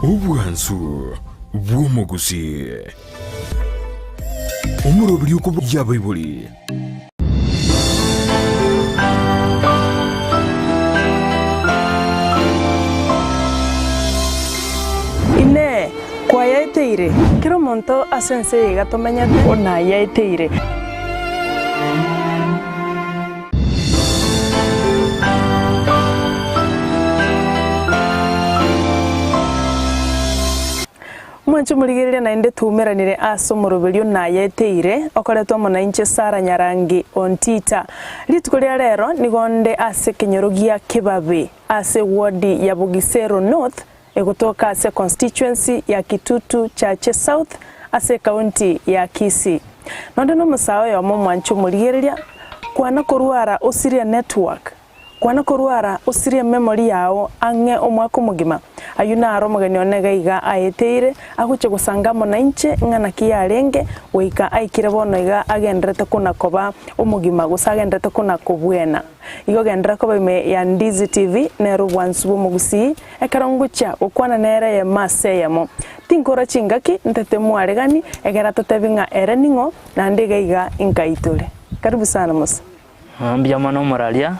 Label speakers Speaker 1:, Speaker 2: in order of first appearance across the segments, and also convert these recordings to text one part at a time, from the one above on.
Speaker 1: Obwansu bw'omogusii. Omoroberi okoboria abaibori.
Speaker 2: Inee! Kwayaeteire? Kera omonto ase ense eye iga tomenyete onayaeteire. Mwanche morigererie naende twaumeranire ase omoroberio nayeteire, okoretwa amo nainche Sara Nyarangi Ontita. Rituko ria rero nigo nde ase ekenyoro gia Kibabi ase ewodi ya Bugisero North egotoka ase econstituency ya Kitutu Chache South ase ecounty ya Kisii. Nonde nomosae oyomo omwanche omorigereria, kwana korwara osirie network. Kwana korwara osirie memory yao ang'e omwaka omogima. Ayio naro omogeni one iga iga aeteire, agochia gosanga amo nainche ng'a naki yarenge, goika aikire bono iga agenderete kona koba omogima gose agenderete kona kobwena. Igo genderera koba ime ya Ndizi TV nere obwansu bw'omogusii, ekero ngochia gokwana nere eyemo ase eyemo. Tinkora chingaki ntete mwaregani, egere atotebi ng'a ere ning'o, naende iga iga inkaitore. Karibu sana Musa.
Speaker 3: Mbuya mono omoraria,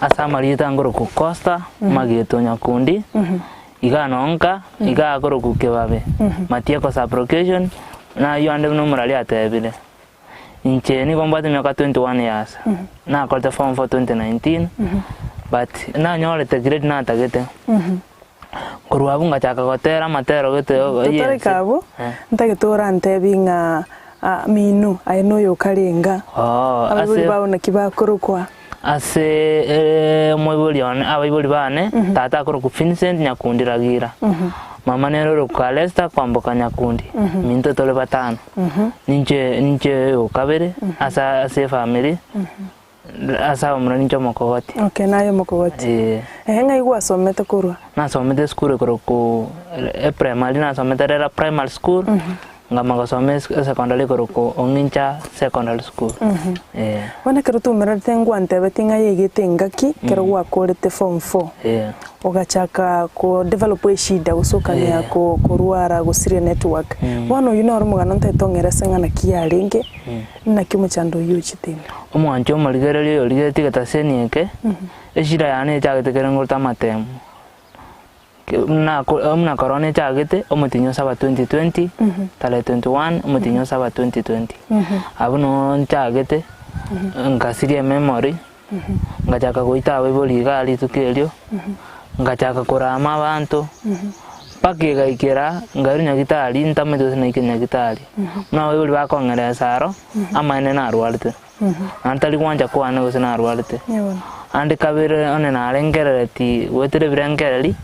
Speaker 3: ase amarieta ngorokwa Costa Mageto Nyakundi, iga nonka, iga akorokwa Kebabe, Matieko sub-location, nayio ande buna omoraria atebire. Inche nigo mbwate emiaka 21 years, nakorete form four 2019, but nanyorete grade natagete, korwa abwo ngachaka gotera amatero gete
Speaker 2: Totareka abwo, ntagete orantebi ng'a mino aye noyo okarenga, abaibori bao naki bakorokwa?
Speaker 3: Ase omoibori one, abaibori bane, tata akorokwa Vincent Nyakundi Ragira, mama nere orokwa Lester Kwamboka Nyakundi, minto tore batano. Ninche ninche oyo okabere ase ase efamiri, ase abamura ninche omokogoti.
Speaker 2: Okay, naye omokogoti.
Speaker 3: Eeh.
Speaker 2: Ehe, ng'ai gwasomete korwa?
Speaker 3: Nasomete esukuru ekorokwa eprimary, nasomete Rera Primary School. Ngama gosoma esecondary korokwa Ong'incha Secondary School. Eh.
Speaker 2: Bono ekero twaumerarete ngwantebetie ng'a yaigete engaki ekero gwakorete form four, ogachaka ko develop eshida gose okang'ea ko korwara gosiria network. Bono oyio noro omogano ntagete ong'ere ase ng'a naki yarenge, naki omochando oyio ochete ime.
Speaker 3: Omwancho omorigereria oyo origeretie egetaseni eke, eshida yane echagete kere ngorete amatemo. Buna korona echagete, omotienyi o saba 2020, tarehe 21, omotienyi o saba 2020. Abwo noo nchagete, ngasiria ememory, ngachaka goita abaibori igaa rituko erio, ngachaka korama abanto, mpaka egaikera nkairwa nyagitari ntamanyete gose naikire nyagitari. Buna abaibori bakong'eresa aro, amaene narwarete. Naende tari gwancha kwane gose narwarete. Ande kabere onye narengerereti goetera ebirengereri,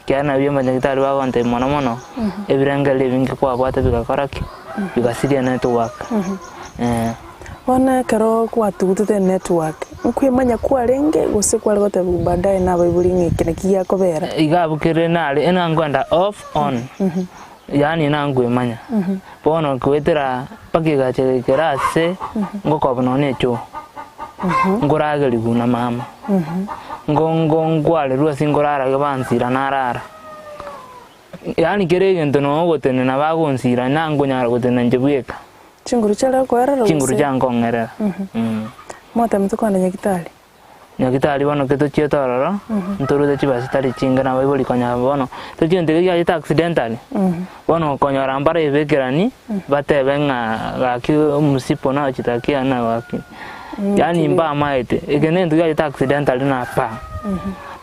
Speaker 3: ekiagera nabio abanyagitari bagontebia mono mono, ebirengereri ebinge kwabwate bigakora ki? Bigasiria network.
Speaker 2: Bono ekero gwatugutete enetwork, nkoemanya kwarenge gose kware gotebiwa baadaye na abaibori ng'a eke naki giakobera?
Speaker 3: Iga abwo kere nare, enankwenda off on. Yaani nankwemanya. Bono goetera mpaka egacha egaikera ase ngokoba nonya echoo. Nkoragerigwa na mama. Ngo ngo nkwarerwa ase nkorara bansira narara. Yaani kera egento nonya ogotenena bagonsira nankonyara gotenena inche bweka.
Speaker 2: Chinguru chiare gokoerera gose?
Speaker 3: Chinguru chiankong'erera.
Speaker 2: Mwatemete kogenda nyagitari?
Speaker 3: Nyagitari bono ki tochiete ororo, ntorute chibesa chitari chinke na abaibori konya bono, tochie gento ekeria giachete accidentally, bono okonyora mbaraebekerani, batebe ng'a gaki omosipo nagochete gaki na gaki, yaani mbamaete, eke na egento giachete accidentally na pa.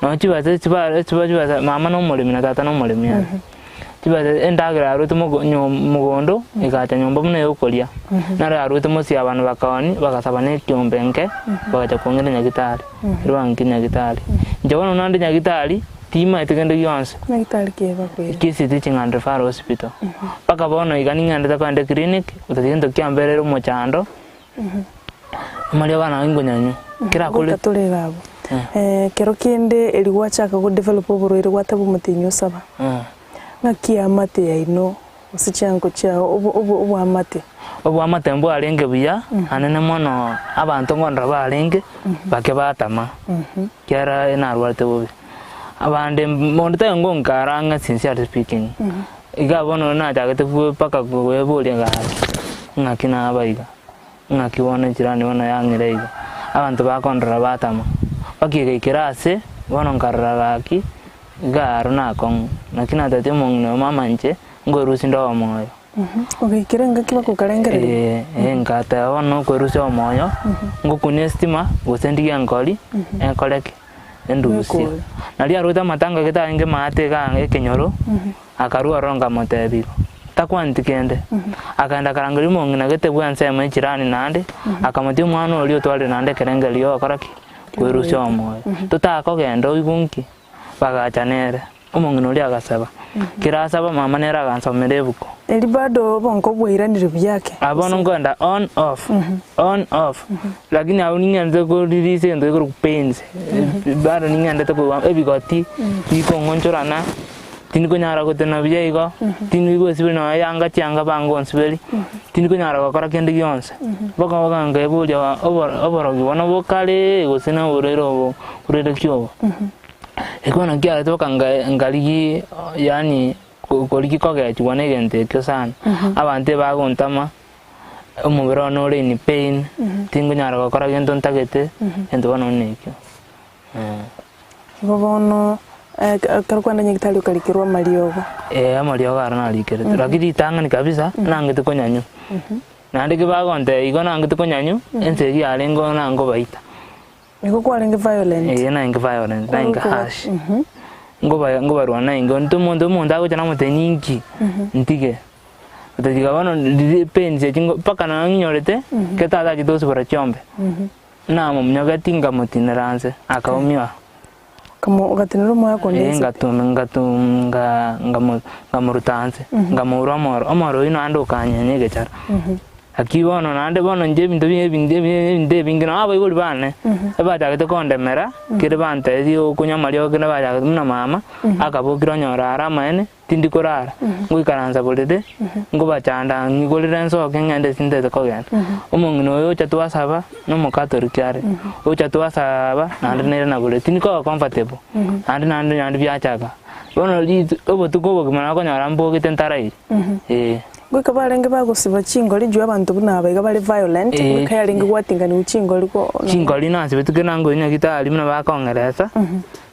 Speaker 3: Nonya chibesa chiba chiba chibesa mama na omoremi na tata na omoremi are. Chibesa endagera yarwete mogo nyo mogondo, egacha nyomba buna eyokoria, naro yarwete mosie abanto bakaoonia, bagasaba na ekiombe nke, bagacha kong'ira nyagitari, erio bang'ika nyagitari. Inche bono naende nyagitari, timaeti kende gionsi.
Speaker 2: Nyagitari ki bakoira?
Speaker 3: Kisii Teaching and Referral Hospital. Mpaka bono iga ning'endete kogenda eclinic, gotatiga gento kiamberire omochando, amariogo aya nabo nkonyanywa, kera
Speaker 2: Goika
Speaker 3: kore.
Speaker 2: tore iga abwo. Ekero kende eri gwachaka go develop oborwaire gwateba omotenyi osaba, ng'aki eamate yaino gose chianko chiao obo obo oboamate.
Speaker 3: Oboamate mbwarenge buya, anene mono abanto nkondora barenge, bake batama, ekiagera narwarete bobe. Abande monto taiyo ngonkara ang'e sincerely speaking, iga bono nachagete mpaka koeboria gaki, ng'aki naba iga, ng'aki bono echirani bono yang'ira iga, abanto bakondora batama, mpaka egaikera ase bono nkarora gaki, iga aro nakong'u, naki natebeti omong'ina oyo mama inche, nkoerusia nde omoyo.
Speaker 2: Ogaikera engaki bagokarengereria?
Speaker 3: Ee, ngateba bono nokwerusia omoyo, ngokuna estima, gose ndigie enkori, enkore ki? Endusia.
Speaker 2: Ekori.
Speaker 3: Nario arwete amatanga gete arenge maate iga ang'e ekenyoro, akarua ororo nkamotebia igo, takwaneti kende. Akaenda akarangeria omong'ina gete bwa ensemo echirani naende, akamotia omwana oria otwarire naende ekerengerio ogokora ki? Kwerusia omoyo. Totakogenda oigwe nki? Bagacha nere. Omong'ina oria agasaba. Kera asaba, mama nere agansomera ebuku.
Speaker 2: Erio bado obongo bwairanire buya ake.
Speaker 3: Aa bono nkoenda on off, on off, lakini abwo ning'endete ko release egento gekorokwa pains, bado ning'endete koigwa ebigoti bikong'onchorana, tindi konyara gotena buya igo, tindi goesiberia nonya yanga chianga bangonsiberi, tindi konyara gokora kende gionsi. Mpaka bono nkeboria oborogi bono bokare gose na oborwaire obo, borwaire ki obo. Ekero nakiarete boka nkarigia yaani korigia kogechigwa na egento ekio sana, abanto ebagontama, omobere one ore in pain, tingonyara gokora gento ntagete, egento bono buna ekio.
Speaker 2: Igo bono ekero kwenda nyagetari okarikerwa amariogo.
Speaker 3: Eeh amariogo aro narikeretwe, lakini ritang'ani kabisa, nangete konyanywa, naende ki bagontebia igo nangete konyanywa, ense eria yarenge nangobaita.
Speaker 2: Nigo kwarenge violent.
Speaker 3: Eye nainge violent, nainge harsh. Ngoba ngobarwana nainge onto omonto omonto agocha namotebia ninki ntige. Otatiga bono riria pains echi mpaka nonya ng'inyorete, ekero tata achete gosibora chiombe, namominyogeti nkamotinera nse, akaumia.
Speaker 2: Kamo ogatinera omoyo konde
Speaker 3: Ee,
Speaker 2: nse.
Speaker 3: ngatuma ngatu nga ngamo ngamoruta nse, nkamoura omoro, omoro oyio naende okanyenya egechara. Lakini bono naende bono inche ebinto bie ebinto ebie ebinto ebinge nabo abaibori bane, ebachagete kondemera, kere bantebirie okonywa amariogo kende bachagete buna mama, akabokire onyora are amaene, tindi korara, ngoikaransa borere, ngobachanda ng'igorere nsoke ng'ende ase ntagete kogenda. Omong'ina oyo ocha twasaba, na omokatoliki are, ocha twasaba, naende nere naborere, tindi koba comfortable, naende naende naende biachaka. Bono ritu obotuko obogima nakonyora mbogete ntarairi, eh.
Speaker 2: Goika barenge bagosiba chingori juu abanto buna aba iga bare violent, goika yarenge gwatinganiwa chingori ko.
Speaker 3: Chingori nasibetwe kera ngoyia nyagetari buna bakong'eresa,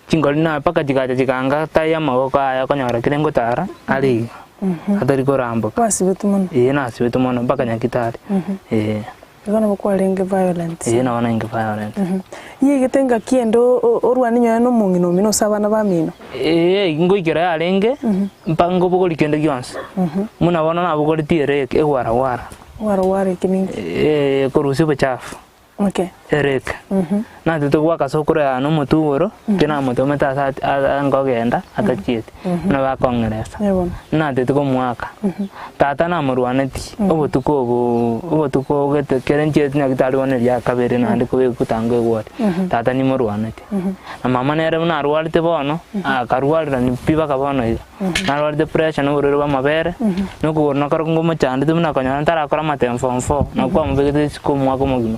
Speaker 3: Chingori na mpaka chigacha chikanga tai amaboko aye okonyora kere ngotara are iga, atari koramboka.
Speaker 2: Gwasibetwe mono?
Speaker 3: Ee nasibetwe mono mpaka Nyakitari, ee.
Speaker 2: Igo nabo kwarenge violent?
Speaker 3: Ee nabo narenge violent.
Speaker 2: Yegete engaki ende orwane nonye na omong'ina omino gose abana bamino?
Speaker 3: Ee ngoikera yarenge mpaka nkobogoria kende gionsi, buna bono nabogoretie ereke egwaragwara.
Speaker 2: Egwaragwara eke ninki?
Speaker 3: Ekorusia obochafu.
Speaker 2: Okay.
Speaker 3: Ereke. Natete goaka sokoro yane omotuboro, ekero namotomete ase ati- a- nkogenda atachieti, buna bakong'eresa.
Speaker 2: Eh bono.
Speaker 3: Natete komoaka. Tata namorwaneti, obotuko obo obotuko gete kere nchieti nyagetari bono eria kabere naende kobe gotanga egwori. Tata nimorwaneti. Na mama nere buna arwarete bono, akarwarerani pi mpaka bono iga. Narwarete pressure na oborwaire bwa amabere, na okogoro nakorokwo ngomochandete buna konyora ntarakora amatemo form four, nabo kwamobegete isiko omwaka omogima,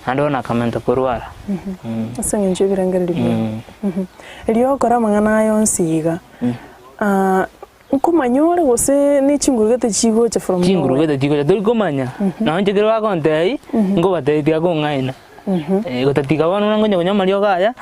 Speaker 3: naende bono akamenta korwara.
Speaker 2: Ase eng'encho y'ebirengererio biao. Erio okore amang'ana aya onsi iga, nkomanya ore gose ne chinguru gete chigocha from nowhere?
Speaker 3: Chinguru gete chigocha tori komanya, nonye inche ekero bagontebia, nkobatebia tiga kong'aina. Gotatiga bono buna nkonya konywa amariogo aya,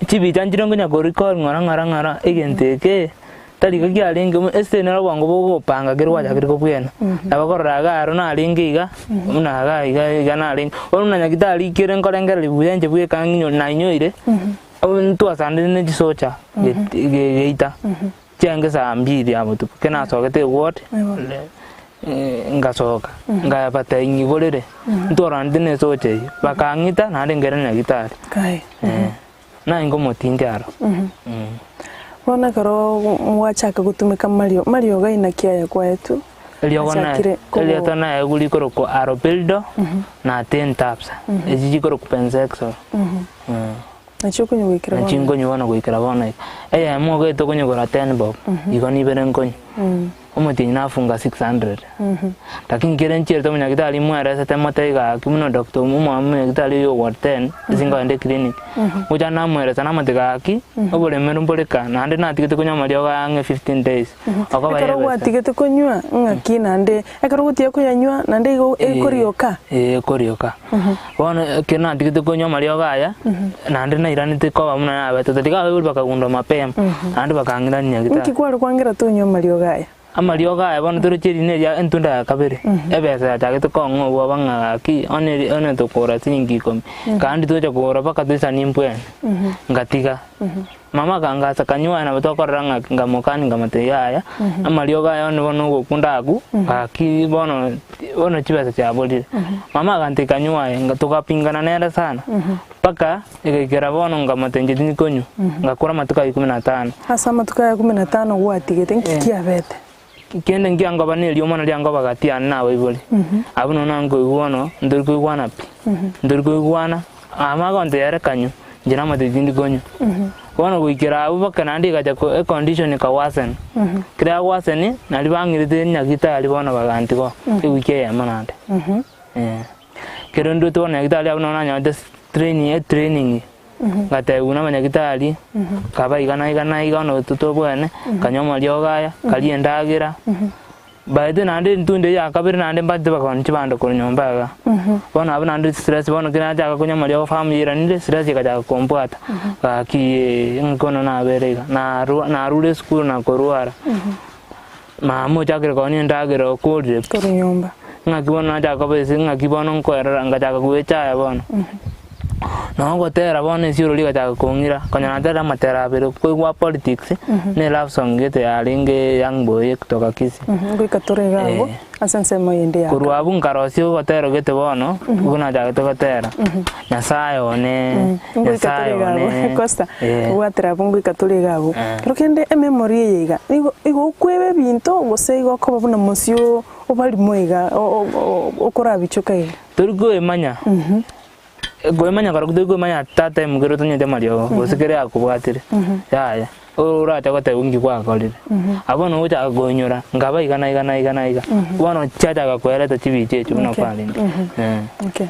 Speaker 3: chibicha nchire nkonya ko record ng'ora ng'ora ng'ora egento eke, tari iga kiarenge mo ase nere obongo bogopanga kere gwachakire kobwena. Nabo okorora iga aro narenge iga, buna iga iga iga narenge, bono buna nyagetari kere nkorengereria buya inche bweka ng'inyo nainyoire, ntwasandire ne chisocha geita. Chiange saa mbili ya botuko, ekero nasogete eward, ngasoka, nkabatebia ng'igorere, ntwaranete na esocha eyio, bakang'ita naende nkairana nyagetari.
Speaker 2: Kai.
Speaker 3: Eh, naye ngomotindi aro.
Speaker 2: Bono ekero mwachaka gotumeka mario, mariogo aye naki aya kwaetwe?
Speaker 3: Eriogo na
Speaker 2: Achakire kobo-
Speaker 3: erieta naegwe rikorokwa Arobildo na Tentabs, echi chikorokwa Benzexol.
Speaker 2: Nachio okonywa goikera bono.
Speaker 3: Nachio nkonywa bono goikera bono iga. Eyemo ogete okonywa gora ten bob, igo nibere nkonywa. Omotienyi nafunga 600. Lakini kere nchiarete omonyagitari mweresete motebi gaki buna doctor omwabo omonyagitari oywo o ward 10 ase nkoenda eclinic. Gocha namweresa namotebi gaki, oboremero mbore ka, naende natigete konywa amariogo aya ang'e 15 days. Okoba
Speaker 2: Ekero
Speaker 3: yebesa.
Speaker 2: gwatigete konywa, ng'aki naende, ekero ogotiga koyanywa naende igo ekorioka?
Speaker 3: Ee, ekorioka. Bono ekero natigete konywa amariogo aya, naende nairanete koba buna nabete, tatiga abaibori bakagundwa mapema, naende bakang'irania
Speaker 2: Nki
Speaker 3: nyagetari.
Speaker 2: kware kwangera tonywa amariogo aya?
Speaker 3: Amariogo aya bono toroche erina eria entunda ya kabere, ebesa yachagete kong'a obwoba ng'a gaki onye eri onye tokogora siringi ikomi, kandi tocha kogora mpaka toisanie mbwene, ngatiga. Mama akangasa kanywa nabo tokorora ng'a nkamokani nkamotebia yaya, amariogo aya onye bono ogokunda agwo, gaki bono bono chibesa chiaborire. Mama agantebia kanywa aye, togapingana nere sana, mpaka Egaikera bono nkamotebia inche tindi konywa, ngakora amatuko aya ikomi na atano.
Speaker 2: Ase amatuko aya ikomi na atano gwatigete, nki kiabete?
Speaker 3: Kende nkiangoba neriomana riangoba gati yane na abaibori. Abwo nonya nkoigwa bono, ntori koigwana pi, ntori koigwana, mama agontebia ere kanywa, inche namotebia tindi konywa. Bono goikera abwo mpaka naende egacha ko econdition eka worsen, ekero ya worsen, naria bang'irete nyagitari bono bagantiga oo, ewiki eyemo naende. Ekero ndwete bono nyagitari abwo nabo nanyorete training etraining, ngatebiwa na abanyagitari, nkaba iga na iga na iga bono intwe tobweene, nkanywa amariogo aya, nkaria endagera, by the naende entunda eye ya kabere naende mbachete bakoonia chibando korwa nyomba igaa. Bono abwo naende stress bono kera nachaka konywa amariogo famu yairanire, stress egachaka kombwata, gaki eh, ng'aki bono nabere iga, narwa narure esukuru na korwara. Mama ochakire koonia endagera okorire pi.
Speaker 2: Korwa nyomba.
Speaker 3: Ng'aki bono nachaka koba ase ng'aki bono nkoerora ngachaka goechaya bono. Nabo ngotera bono esioro rigachaka kong'ira, konya naterire amatera abere, koigwa politics, na elove song gete yarenge young boy kutoka Kisii.
Speaker 2: Goika tore iga abwo ase ensemo eyende ya
Speaker 3: Korwa abwo nkarosia ogotero gete bono, obwo nachagete gotera, Nyasaye one,
Speaker 2: Ngoika
Speaker 3: Nyasaye
Speaker 2: tore iga abwo
Speaker 3: one,
Speaker 2: Costa,
Speaker 3: eh.
Speaker 2: bwatera abwo ngoika tore iga abwo. Kero kende ememory eye iga, nigo igo okweba ebinto gose igo okoba buna mosio obarimo iga okorabichoka iga?
Speaker 3: Tori koemanya, koemanya korokwo tori koemanya tata time kere otonyete amariogo gose kere akobwatire, yaya, orache goteba nki gwakorire. Abwo bono ogochaka koinyora, nkaba iga na iga na iga na iga, bono chiachaka koereta chibicha echio buna
Speaker 2: Okay.
Speaker 3: kwarenge, eh.
Speaker 2: Okay.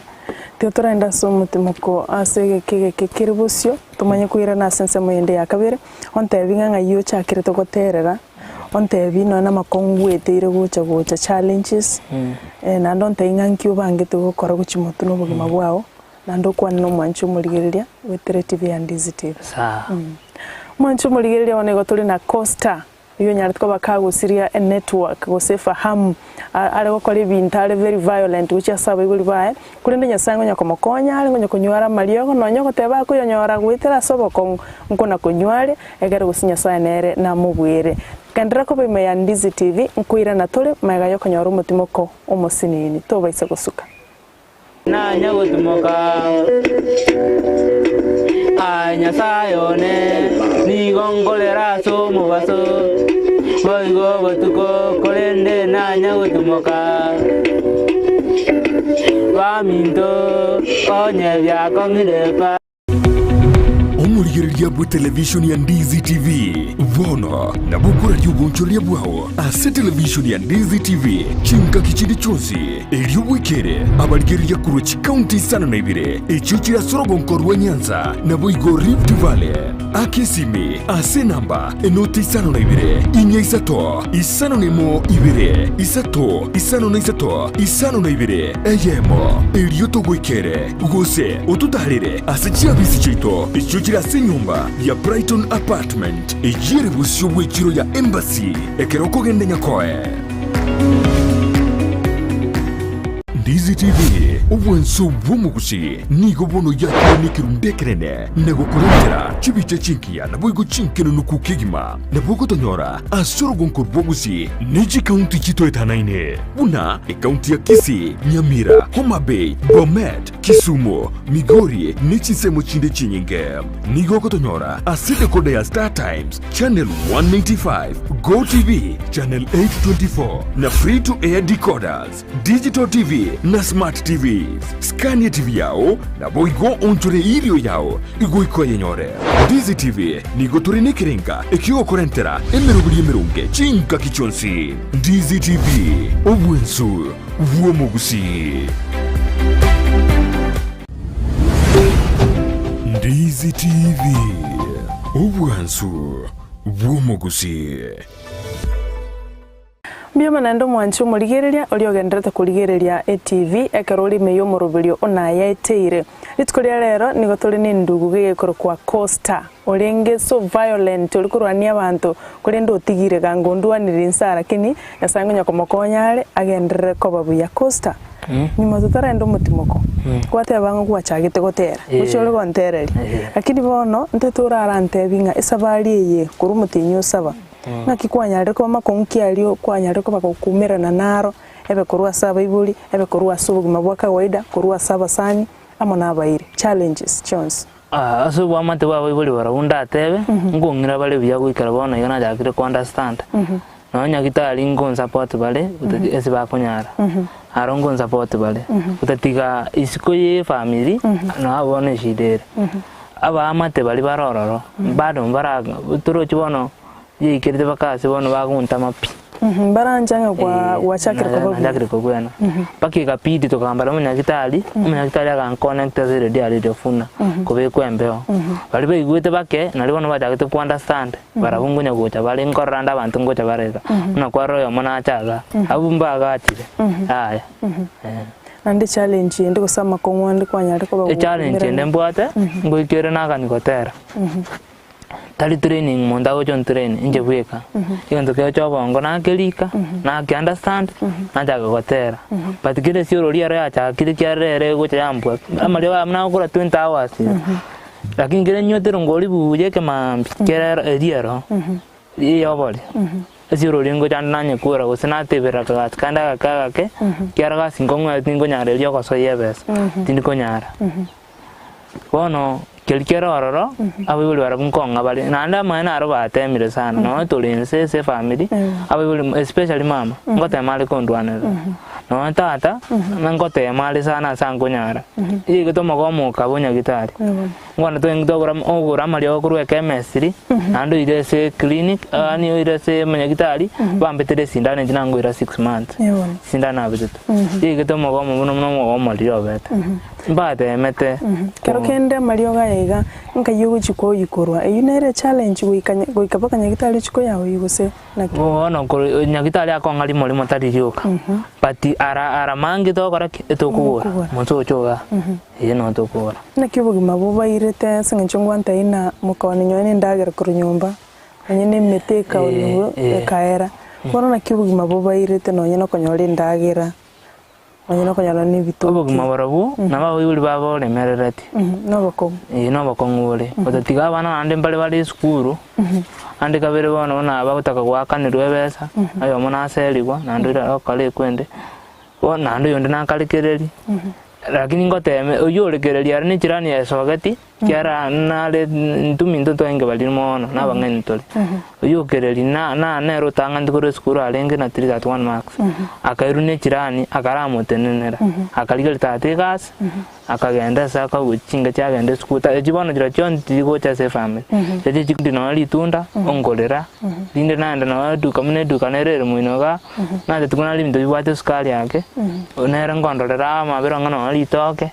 Speaker 2: Tiga torende ase omotimoko ase egeka egeke kere bosio, tomanye koirana ase ensemo eyende ya kabere, ontebi ng'a ng'ai ochakerete goterera, ontebi nonya na amakong'u gweteire gocha gocha challenges, naende ontebi ng'a nki obangete gokora gochia motwe na obogima bwao, naende okwane na omwanchi omorigereria goetera etibi ya Ndizi TV.
Speaker 3: Sawa.
Speaker 2: Omwanchi omorigereria bono igo tore na Costa. Oyio onyarete koba kagosiria enetwork gose efahamu are gokora ebinto are very violent gochia ase abaibori baye, korende Nyasaye ngonya komokonya are ngonya konywara amariogo nonya ogoteba akoyonyora goetera ase obokong'u nkona konywa are, egere gose Nyasaye nere namobuere. Genderera koba ime ya Ndizi TV, nkoirana tore magega yokonyora omotimoko omosinini. Tobaisa gosuka.
Speaker 3: Nanya gotimoka, Aye Nyasae one, nigo nkorera ase omobaso, boigo botuko, korende nanya gotimoka. Baminto, onye biakong'ire pa.
Speaker 1: Omorigereria bw'etelevishoni ya Ndizi TV bono nabo okoraria obonchoreria bwao ase televishoni ya Ndizi TV chingaki chinde chionsi, erio bwekere abarigereria korwa chikaunti isano na ibere echio chire ase orogonko rwa Nyanza naboigo Rift Valley. Aka esimi ase enamba enoti isano na ibere, inya isato, isano na emo ibere, isato, isano na isato, isano na ibere, eyemo, erio togoikere. Gose ototaarere ase chiabisi chiaito echio chire ase enyomba ya Brighton Apartment, eyio ere bosio bw'echiro ya Embassy, ekero okogenda Nyakoe. Ndizi TV, obwanso bw'omogusi, nigo bono yakire nekerundu ekenene na gokorentera chibicha chingiya naboigo chinkenunuku kegima. Nabo ogotonyora ase orogonko rw'obosie ne chikaunti chitoetanaine, buna ekaunti ya Kisii, Nyamira, Homa Bay, Bomet, Kisumu, Migori ne chinsemo chinde chinyinge. Nigo ogotonyora ase decoder ya Star Times, Channel 195, Go TV, Channel 824 na Free to Air decoders, Digital TV. na Smart TVs. Skania TV yao, naboigo oonchore erio yao goika oyenyore. Ndizi TV nigo tore nekerenga ekiogokorentera emeroberi emeronge chingaki chionsi. Ndizi TV, obwensu bw'omogusii. Ndizi TV, obwansu bw'omogusii.
Speaker 2: Mbuya naende omwanchi omorigereria oria ogenderete korigereria etv ekero ore ime y'omoroberio o nayaeteire. Rituko ria rero nigo tore nendugu gegekorokwa Costa orenge so violent ore korwania abanto korende otigire ganga ondwanire inse aa lakini Nyasae ngonya komokonya are agenderere koba buya. Costa nyuma totarenda omotimoko gwateba ng'a gwachagete gotera gochia ore gontereria lakini bono ntete orarantebi ng'a esabari eye korwa omotienyi osaba Ng'aki kwanyarire koba makong'u ki aria kwanyarire koba gokoumerana naro, ebe korwa ase abaibori, ebe korwa ase obogima bwa kawaida, korwa ase abasani, amo nabairi? Challenges chionsi.
Speaker 3: Ase oboamate bw'abaibori barabwo ndatebe, nkong'ira bare buya goikera bono iga nachakire ko understand. Nonya nyagitari ngonsupport bare ase bakonyara, aro ngonsupport bare, gotatiga isiko ye efamiri nabo abwo bono eshida ere. Abaamate baria bare ororo, bado mbara torochi bono yaikerete mpaka ase bono bagontama pi.
Speaker 2: Mbaranche ng'a gwa gwachakire koba buya.
Speaker 3: Nachakire kobwena. Mpaka ekabidi tokambara omonyagitari, omonyagitari agankonecta ase eredio ya Radio Funa, kobekwa embeo. Baria baigwete bake, nario bono bachagete ko understand, barabwo nkonya gocha bare nkorora ande abanto ngocha bare iga. Buna kwarora oyomo nacha igaa, abwo mbagachire, yaya eh.
Speaker 2: Naende echallenge ende gose amakong'u ande kwanyarire koba
Speaker 3: Echallenge ende
Speaker 2: gokumerana.
Speaker 3: mbwate, ngoikere nagani gotera. Tari training monto agocha ontrain, inche bweka. Egento kegocha obongo nakerika, naki understand, nachaka gotera. But kera esiorori ero yachakire ekiagera ere egocha yambua, amariogo aya buna agokora 20 hours iga. Lakini kere nywete rongori buya ekemaambia, kera ero eria ero, eyobori. Ase orori ngocha ande nanyekura gose nateberera akagasi kande agake agake, ekiagera gasi nkong'wera tinkonyara erio ogosoyia ebesa, tindi konyara. Bono keria kere ororo, abaibori barabwo nkong'a bare, naende amaene aro batemire sana, nonye tore inse ase efamiri, abaibori especially mama, ngotema are kondwanerera. Nonye tata, ngotema are sana ase ankonyara, yaigete omogomo okaba onyagitari. Bono togende togora ogore amariogo korwa ekemestiri, naende oire ase eclinic, yaani oire ase omonyagitari, bambetere esindano inche nangoira six months, esindano nabetete. Yaigete omogomo buna buna omogomo riria obete. Mbatemete
Speaker 2: Kero kende amariogo aya iga, nkai ogochia koyia korwa, eyio nere echallenge goika goika mpaka nyagitari ochie koyaoyia gose naki?
Speaker 3: Bono korwa nyagitari akong'a rimo rimo tari rioka, but ara ara mange togokora ki? Etokogora,
Speaker 2: Mokogora.
Speaker 3: monto oche igaa. Eye noo tokogora.
Speaker 2: Naki obogima bobairete ase eng'encho ngwantaiyi na mokaoni nonye na endagera korwa nyomba, nonye na emete ekaonigwa ekaera. Bono naki obogima bobairete nonye na okonyora endagera, nonye na okonyora na ebitoki.
Speaker 3: Obogima borobwo nabo abaibori babo oremerereti.
Speaker 2: Nobokong'u.
Speaker 3: Ee nobokong'u bore. Gotatiga abana naende mbare bare esukuru, ande kabere bono buna bagotaka goakanerwa ebesa, oyomo naserigwa naende oira okora ekwende. Bono naende oyonde nakarekereria, lakini ngoteme oyio orekereria are ne chirani esogeti, ekiagera nare intwe minto ntwarenge baria mono, na abang'aini tore. Oyio okereria na na nere otang'aneti korwa esukuru arenge na 331 marks, akairwa ne chirani akaramotenenera, akarigereria tata egasi. Akagenda ase akagwa chinga chiagenda esukuru ta echi bono chiria chionsi tichigocha ase efamiri echi chikundi nonya ritunda ongorera rinde naenda nonya eduka buna eduka nere ere moino igaa nacheti buna ebinto bibwate esukari ake nere nkondorera amabera ng'a nonya ritoke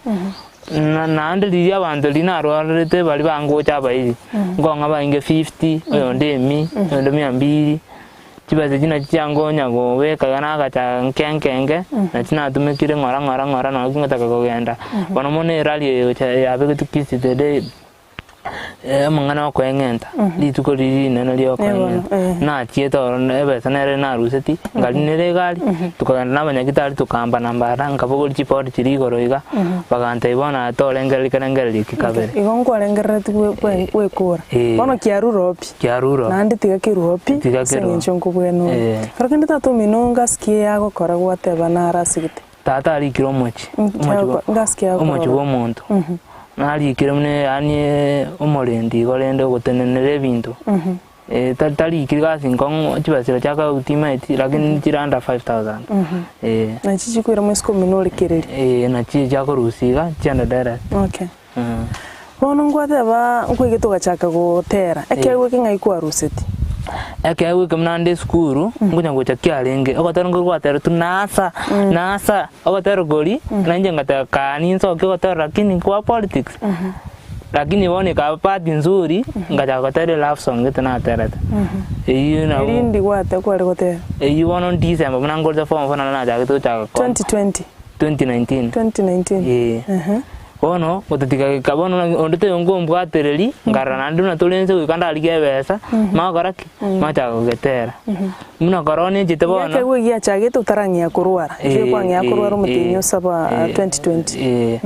Speaker 3: na naende riria abanto riria narwarete baria bangocha abairi nkong'a bainge fifty oyonde emia oyonde mia mbiri. Chibesa echio nachio chiangonya gobeka iga nagacha nke nke nke, nachi natumekire ng'ora ng'ora ng'ora nonya kingotaka kogenda. Bono mono erari eye gocha yabegetwe Kisii today, amang'ana ya okoeng'enta, rituko riria rinene ria okoeng'enta, nachiete ororo ebesa nere naruseti, nkarinera egari, tokagenda na abanyagitari tokambana mbara, nkabogoria chipod chiria igoro iga, bagantebia bono aye torengereria kerengererio eki kabere.
Speaker 2: Igo nkwarengereretie gwekora, bono kiarure oo pi.
Speaker 3: Kiarure.
Speaker 2: Naende tiga kerue pi,
Speaker 3: Tiga
Speaker 2: ase
Speaker 3: kerue.
Speaker 2: eng'encho nkobwena ore.
Speaker 3: Eh.
Speaker 2: Ekero kende tata omino ngasikie yagokora gwateba naro asigete.
Speaker 3: Tata arikire omochie, omochie bwa-
Speaker 2: Ngasikie
Speaker 3: omochie
Speaker 2: yakorora.
Speaker 3: bwa omonto. Narikire buna yaani omorendi igo rende ogotenenera ebinto. Eh, ta- tarikiri gasi nkong'u chibesa chiria chia county timanyeti lakini chire under 5000 eh.
Speaker 2: Nachi chikoira moisiko omino orekereria.
Speaker 3: Eh, nachi chiakorusia iga chiende direct.
Speaker 2: Okay. Bono ngwateba nkoigete ogachaka gotera, ekeegwa eke ng'ai kwaruseti?
Speaker 3: Ekeegwa eke buna nde esukuru, nkonya gocha kiarenge, ogotera nkori gwateretwe nasa, nasa, ogotera koria, nainche ngateba kaa ninsoke ogotera lakini kwa politics, lakini bono ekaba bahati nzuri, ngachaka gotera elove song gete naterete. Eywo nabo
Speaker 2: Erindi gwate kware gotera?
Speaker 3: Eywo bono December buna nkorete form four naende nachagete gochaka ko
Speaker 2: 2020?
Speaker 3: 2019.
Speaker 2: 2019?
Speaker 3: Eeh.
Speaker 2: Ehe.
Speaker 3: Bono gotatiga geka bono naki onde taiyo nkombwatereri, nkarora naende buna tore inse goika ndarigie ebesa, magokora ki? Magachaka gogetera. Buna korona echete bono.
Speaker 2: Ekeegwa egiachagete otarang'ea korwara,
Speaker 3: Eh,
Speaker 2: ekio kwang'ea korwara
Speaker 3: eh,
Speaker 2: omotienyi
Speaker 3: eh,
Speaker 2: osaba
Speaker 3: eh,
Speaker 2: 2020.
Speaker 3: eh.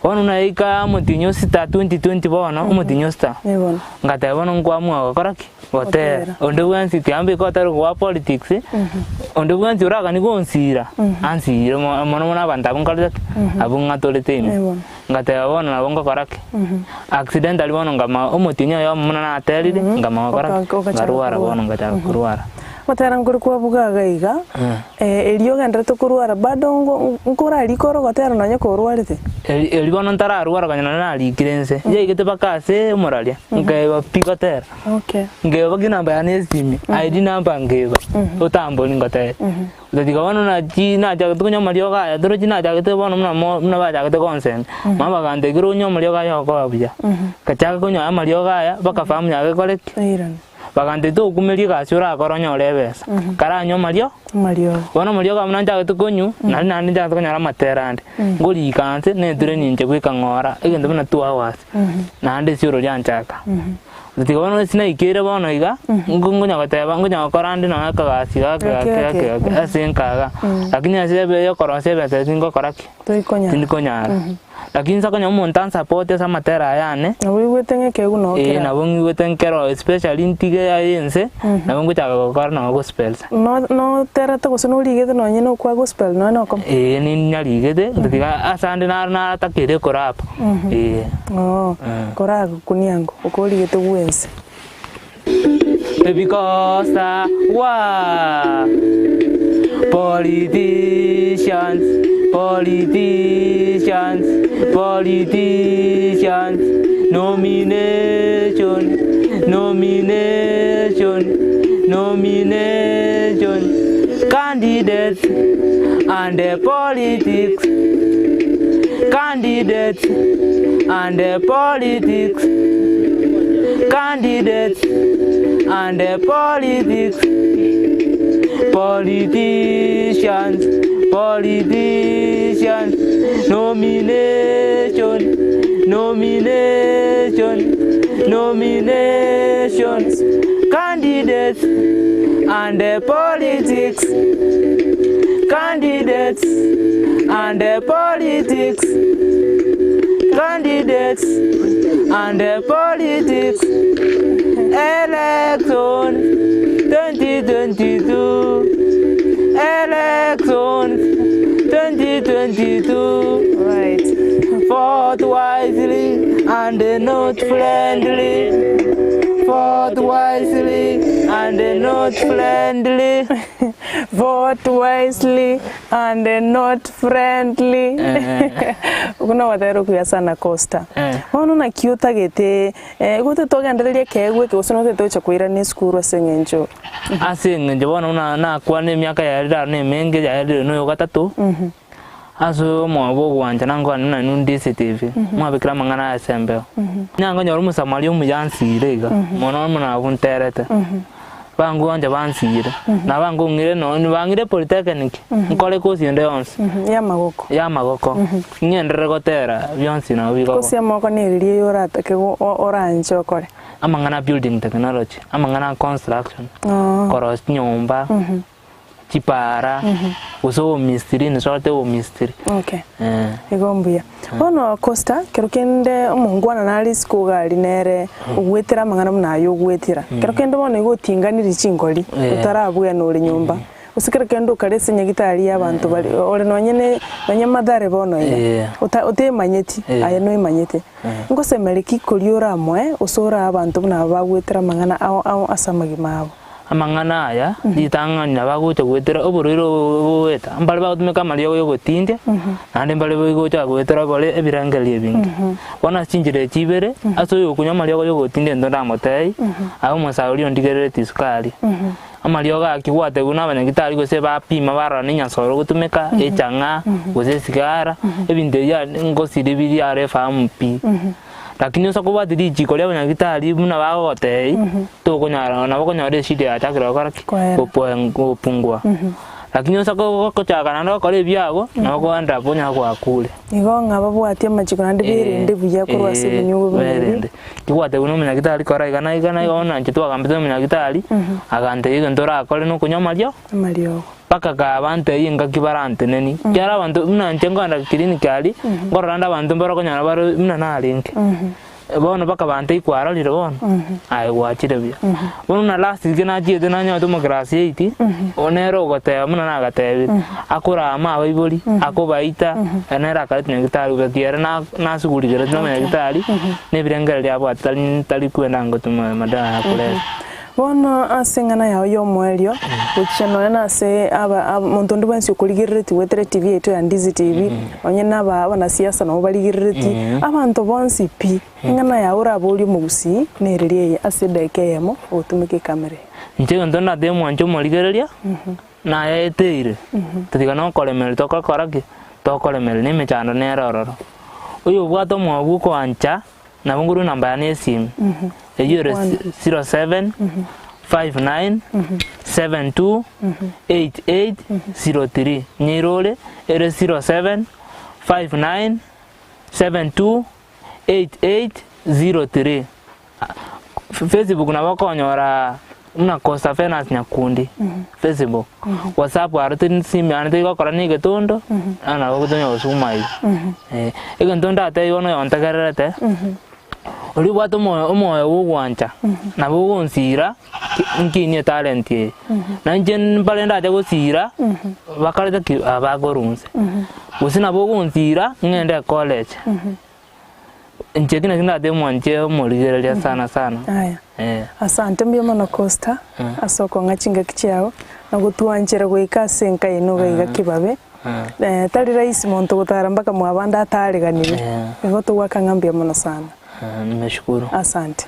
Speaker 3: Bono buna yaika omotienyi osita 2020 bono, omotienyi osita,
Speaker 2: Eh bono.
Speaker 3: ngateba bono nkoamua gokora ki? Gotera.
Speaker 2: Gotera.
Speaker 3: Onde bwensi tiga mbeke otari goa politics, onde bwensi oraganie gonsira, ansire mo- mono mono abanto abwo nkorete ki? Abwo ng'atorete ime.
Speaker 2: Eh bono.
Speaker 3: Ngateba bono nabo ngokora ki? Accidentally bono nkama omotienyi oyomo buna naterire, nkama gokora ki?
Speaker 2: Oka- ogachaka
Speaker 3: Nkarwara
Speaker 2: korwara.
Speaker 3: bono ngachaka korwara.
Speaker 2: Gotera nkori kwabuga iga iga, erio ogendererete korwara bado ngo nkorarike ore ogotera nonye korwarete?
Speaker 3: Eri eri bono ntararwara konya nonye narikire inse, yaigete mpaka ase omoraria, nkaiba pi gotera.
Speaker 2: Okay.
Speaker 3: Nkeba ki namba yane esimi, ID number nkeba, otambori ngotebia. Otatiga bono nachi nachagete konywa amariogo aya, torochi nachagete bono buna mo buna bachagete gonsemi, mama bagantebia ekero onywe amariogo aya okoba buya. Ngachaka konywa amariogo aya, mpaka famu yane ekore ki?
Speaker 2: Eirane.
Speaker 3: Bagantebia tokumeria egasi orakore onyore ebesa, karanywe amario,
Speaker 2: Amariogo.
Speaker 3: Bono amariogo abwo nachagete konywa, naende naende nchagete konyora amatera ande, nkorika nse, neture ninche bweka ng'ora, egento buna 2 hours, naende esioro rianchaka. Tiga bono ase naikeire bono iga, nko nkonya goteba nkonya gokora ande nonya akagasi gake
Speaker 2: Gake
Speaker 3: gake
Speaker 2: gake.
Speaker 3: gake gake ase nkaga. Lakini ase ebe yokorosia ebesa tingokora ki?
Speaker 2: Toikonyara.
Speaker 3: Tindikonyara. Lakini nsa konya omonto ansapote ase amatera aya ane,
Speaker 2: Nabo oigwete ng'a ekeegwa noo
Speaker 3: eh
Speaker 2: kera.
Speaker 3: nabo ng'igwete nkero especially ntige aye ense, nabo ngochaka gokora nonye gospel.
Speaker 2: No noterete gose norigete nonye na okwa gospel nonye na okomo?
Speaker 3: Eeh ninyarigete, tiga ase ande naro natakeire korapa, eeh.
Speaker 2: Oo, koragokunia ango, okorigete bwensi.
Speaker 3: Baby Costa wa Politicians, politicians, politicians Nomination, nomination, nomination Candidates and the politics Candidates and the politics Candidates and the politics Politicians, politicians Nomination, nomination, nomination Candidates and the politics Candidates and the politics Candidates and the politics Election 2022 Election 2022
Speaker 2: Right.
Speaker 3: Vote wisely and not friendly Vote wisely and not friendly
Speaker 2: Vote wisely and not friendly. Okwo nogotera okuya sana Costa.
Speaker 3: Eh.
Speaker 2: Bono naki otagete eh, gotete togendererie ekeegwa eke gose notagete gocha koirana esukuru ase eng'encho
Speaker 3: Ase eng'encho bono buna nakwana emiaka yaerire aro na emenge yaerire na oyo gatato, ase omwabo ogwancha nankwane buna inwe ndisete mwabekire amang'ana aya ase embeo. Onye nkonyora omosamaria omuya ansire iga, mono buna abwo nterete, bangwancha bansire, na bangong'ire nonye bang'ire polytechnic, nkore course ende yonsi
Speaker 2: ya amagoko.
Speaker 3: ya amagoko, ng'enderere gotera bionsi nabo bigoba.
Speaker 2: Course ya amagoko neriria eye oratake go- o- oranche okore.
Speaker 3: Amang'ana a building technology, amang'ana a construction,
Speaker 2: Oo.
Speaker 3: korosia chinyomba, chipara, gose obomistiri nisoete obomistiri.
Speaker 2: Okay.
Speaker 3: Eh.
Speaker 2: Igo mbuya. Bono Costa, kero kende omongwana nare isiko iga aria nere ogwetera amang'ana buna aya ogwetera. Kero kende bono igo otinganirie chingori,
Speaker 3: Eh.
Speaker 2: otarabwena ore nyomba. Gose kera kende okare ase nyagitari y'abanto bare ore nonye ne nonye Mathare bono iga,
Speaker 3: Eh.
Speaker 2: ota otemanyeti,
Speaker 3: Eh.
Speaker 2: aye noimanyete. Ngosemeria ki koria oramoe gose orae abanto buna aba bagwetera amang'ana ao ao ase amagima abo?
Speaker 3: Amang'ana aya ritang'ani nabo agocha goetera oborwaire obo bogoeta, mbare bagotumeka amariogo ya ogotindia, naende mbare bogocha goetera obore ebirengererio ebinge. Bono ase chinchera echi ibere, ase oyo okonywa amariogo ya ogotindia intwe ndamotebie, aye omosae oria ondigerereti esukari, amariogo aya ki gwatebiwa na abanyagitari gose bapima barora na enyasore ogotumeka, echang'aa, gose esigara, ebinto ebi ngosiri biria are efahamu pi. Lakini ase okobwatia richiko ria abanyagitari buna bagogotebia, tokonyara nabo okonyora eshida yachakire gokora ki?
Speaker 2: Koera.
Speaker 3: Gopoen gopungua. Lakini ase oko gochaka naende gokora ebiago, nabo okoenda abwo onyare gwakure.
Speaker 2: Igo ng'a babwatie amachiko naende berende buya korwa ase ebinyugwa buna ebi.
Speaker 3: Berende. Kigwatebiwa na omonyagitari kora iga na iga na iga bono inche twagambete na omonyagitari, agantebia egento orakore na okonywa amariogo.
Speaker 2: Amariogo.
Speaker 3: Mpaka kabantebia engaki baranteneni, ekiagera abanto buna inche nkogenda clinic aria, nkorora ande abanto mbare okonyora bare buna narenge. Bono mpaka bantebia kwarorire bono, aye gwachire buya. Bono buna last week nachiete nanyorete omo class eight, oyo nere ogoteba buna nagatebire, akorama abaibori, akobaita, ere nere akareta nyagitari buya ki ere na nasugurikereti na omonyagitari, na ebirengererio abwate tari tari kwenda ngotuma madawa ya kulevya.
Speaker 2: Bono ase eng'ana yao y'omoerio, gochia nonya nase aba omonto onde bwensi okorigereretie goetera etibi yaito ya Ndizi TV, onye naba abanasiasa nabo barigereretie, abanto bonsi pi, eng'ana yao oraborie omogusii nereri eye ase edaika eyemo ogotumeka ekamera eye.
Speaker 3: Inche egento ndatebe mwanche omorigereria, nayaeteire, tatiga nokoremereria togokora ki? Tokoremereria, na emechando nere ororo. Oyobwate omoyo bwa okoancha. Nabo nkorwa enamba yane y'esimi, eyio ere 07 59 72 88 03. Nyeirore ere 07 59 72 88 03. Facebook nabo okonyora buna Costa Venus Nyakundi Facebook. WhatsApp aro teri simu yane teri gokora na egetondo, nabo ogotonya gosuma igo. Egento ndatebie bono oyontegererete, oria obwate omoyo omoyo bwa ogwancha, nabo ogonsira ki nkinie etalent eye. Na inche mbare ndache gosira, bakarete ki? Abakorwa inse. Gose nabo ogonsira, ng'ende ecollege. Inche eki nakio ndatebe mwanche omorigereria sana sana.
Speaker 2: Aya.
Speaker 3: Eh.
Speaker 2: Asante mbuya mono Costa ase okong'a chingaki chiao na gotwanchera goika ase enka yaino iga iga kibabe. Eh, tari rahisi monto gotara mpaka mwabande atareganire. Igo togoaka ng'a mbuya mono sana.
Speaker 3: Nimeshukuru.
Speaker 2: Asante.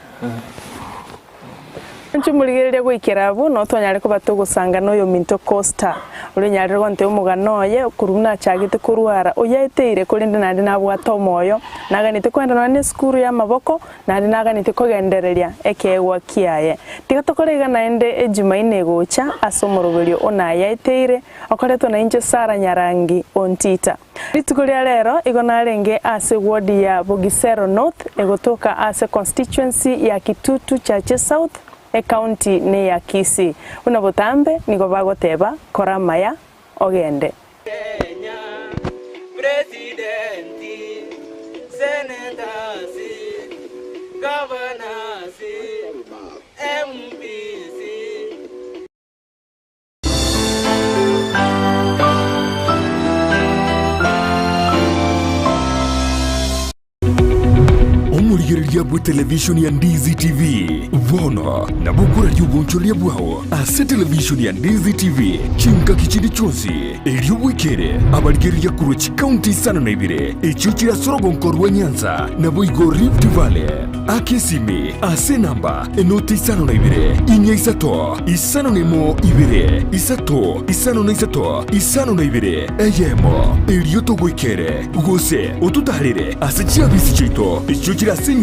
Speaker 2: Inche omorigereria goikera abwo noo twanyare koba togosanga noyominto Costa, oria onyarire gontebia omogano oye korwa buna achagete korwara, oyaeteire korende naende nabwate omoyo, naganete koenda nonya nesukuru y'amaboko, naende naganete kogendereria ekeegwa kiaye. Tiga tokore iga naende Ejumaine egocha ase omoroberio o nayaeteire, okoretwa nainche Sarah Nyarangi Ontita. Rituko ria rero igo narenge ase ward ya Bogisero North egotoka ase constituency ya Kitutu Chache South ecounty ne ya Kisii. Buna botambe nigo bagoteba kora amaya ogende.
Speaker 4: Kenya, President, Senators, Governors, MPs.
Speaker 1: Omorigereria bw'etelevishoni ya Ndizi TV bono nabo okoraria obonchoreria bwao ase televishoni ya Ndizi TV chingaki chinde chionsi, erio bwekere abarigereria korwa chikaunti isano na ibere echio chire ase orogonko rwa Nyanza naboigo Rift Valley. Aka esimi ase enamba enoti 52 4 5 01 2 3 5 52 eyemo, erio togoikere, gose ototaarere ase chiabisi chiaito echio chire ase enyomba.